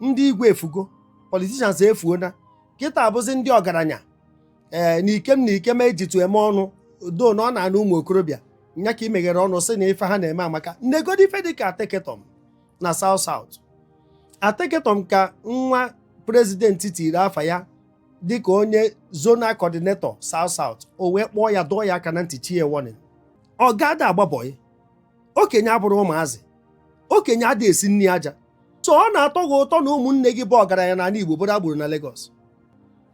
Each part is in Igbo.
Ndị igwe efugo, politicians efuona, kịta abụzi ndị ọgaranya. Ee, na ikem na ikem ejitu eme ọnụ do na ọ na-anụ ụmụ okorobịa nya ka ị meghere ọnụ sị na ife ha na-eme amaka. Nnegodi ife dịka Ateketom na South South Ateketom ka nwa president tiri afa ya dịka onye zonal coordinator South South, o wee kpọọ ya, dọọ ya aka na ntị, chie warning. Ọ gada agba bọyị, okenye abụrụ ụmụazị, okenye adịghị esi nri aja. So ọ na-atọ gị ụtọ na ụmụnne gị bụ ọgaranya n'ala Igbo bụrụ agboro na Lagos,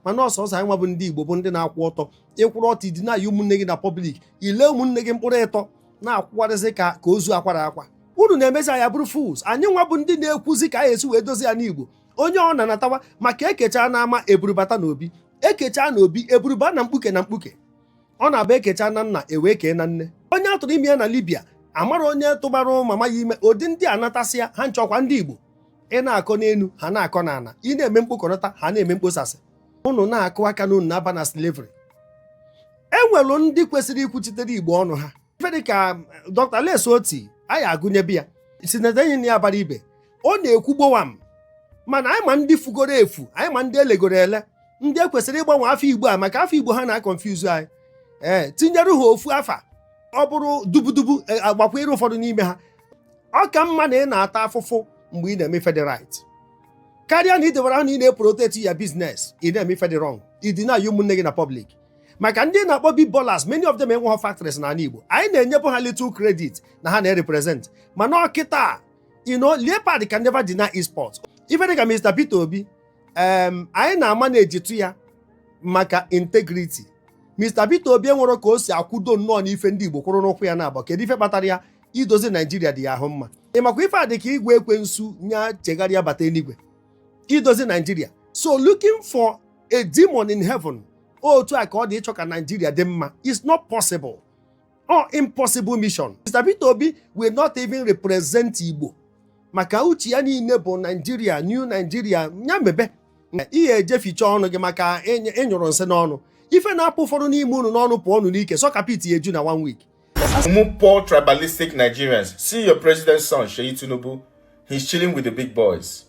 mana ọsọsọ anyị nwa bụ ndị Igbo bụ ndị na-akwụ ọtọ. Ịkwụrụ ọtọ idina ya ụmụnne gị na public, ile ụmụnne gị mkpụrụ ịtọ na-akwụgharịsị ka ozu akwara akwa. Unu na-emezi anyị bụrụ fools. Anyị nwa bụ ndị na-ekwuzi ka anyị esi wee dozie ya n'Igbo. Onye ọ na-anatawa maka ekecha n'ama eburubata n'obi, ekecha n'obi eburuba na mkpuke na mkpuke. Ọ na-abụ ekecha na nna ewee kee na nne. Onye a tụrụ ime ya na Libya amara onye tụbara mama ya ime. Ụdị ndị a natasịa ha nchọkwa ndị Igbo ị na-akọ n'elu, ha na-akọ n'ala. Ị na-eme mkpokọnata, ha na-eme mkposasị. Unu na-akụ aka n'unu na-aba na slavery. E nwere ndị kwesịrị ikwuchitere Igbo ọnụ ha, ife dịka Dr. Alex Otti, anyị agụnyebe ya, Senator enyi ya bara ibe ọ na-ekwu gbowam. Mana anyị ma ndị fugoro efu, anyị ma ndị elegoro ele, ndị ekwesịrị ịgbanwe afọ Igbo a, maka afọ Igbo ha na-aconfuse anyị. Ee, tinyere ha ofu afa, ọ bụrụ dubudubu agbakwere ụfọdụ n'ime ha. Ọ ka mma na ị na-ata afụfụ mgbe ị na-eme ife dị right, karịa na ị debara ahụ na ị na-eprotect ya business, ị na-eme ife dị wrong, ịdị na-ayị ụmụnne gị na public. Maka ndị na-akpọ big ballers, many of them enweghị factories n'ala Igbo. Anyị na-enyebụ ha little credit na ha na-represent, mana ọkịta, leopard can never deny sport. Ife dịka Mr. Peter Obi, anyị na-ama na-ejitu ya maka integrity. Mr. Peter Obi enwere ka o si akwudo nnọọ n'ife ndị Igbo kwụrụ n'ụkwụ ya na-abọ. Kedu ife kpatara ya? Idozi Naijiria dị ya ahụ mma. Ị makwa ife a dị ka igwe ekwensu nya chegharịa bata eluigwe, idozi Naijiria. So looking for a demon in heaven, otu a ka ọ dị ịchọ ka Naijiria dị mma. It's not possible or impossible mission. Mr. Peter Obi will not even represent Igbo, maka uche ya niile bụ Naijiria, new Nigeria ya mebe. Ihe ejeficha ọnụ gị maka ịnyụrụ nsị n'ọnụ, ife na-apụ ụfọdụ n'ime unu n'ọnụ pụọ unu n'ike sọkapit ya eju na one week. Mumu, poor tribalistic Nigerians, see your president's son, Seyi Tinubu. He's chilling with the big boys.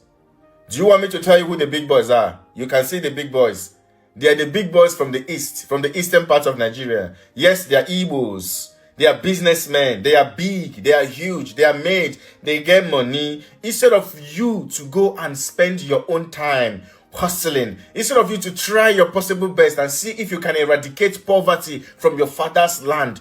Do you want me to tell you who the big boys are? You can see the big boys. They are the big boys from the east, from the eastern part of Nigeria. Yes, they are Igbos. They are businessmen. They are big. They are huge. They are made. They get money. Instead of you to go and spend your own time hustling, instead of you to try your possible best and see if you can eradicate poverty from your father's land.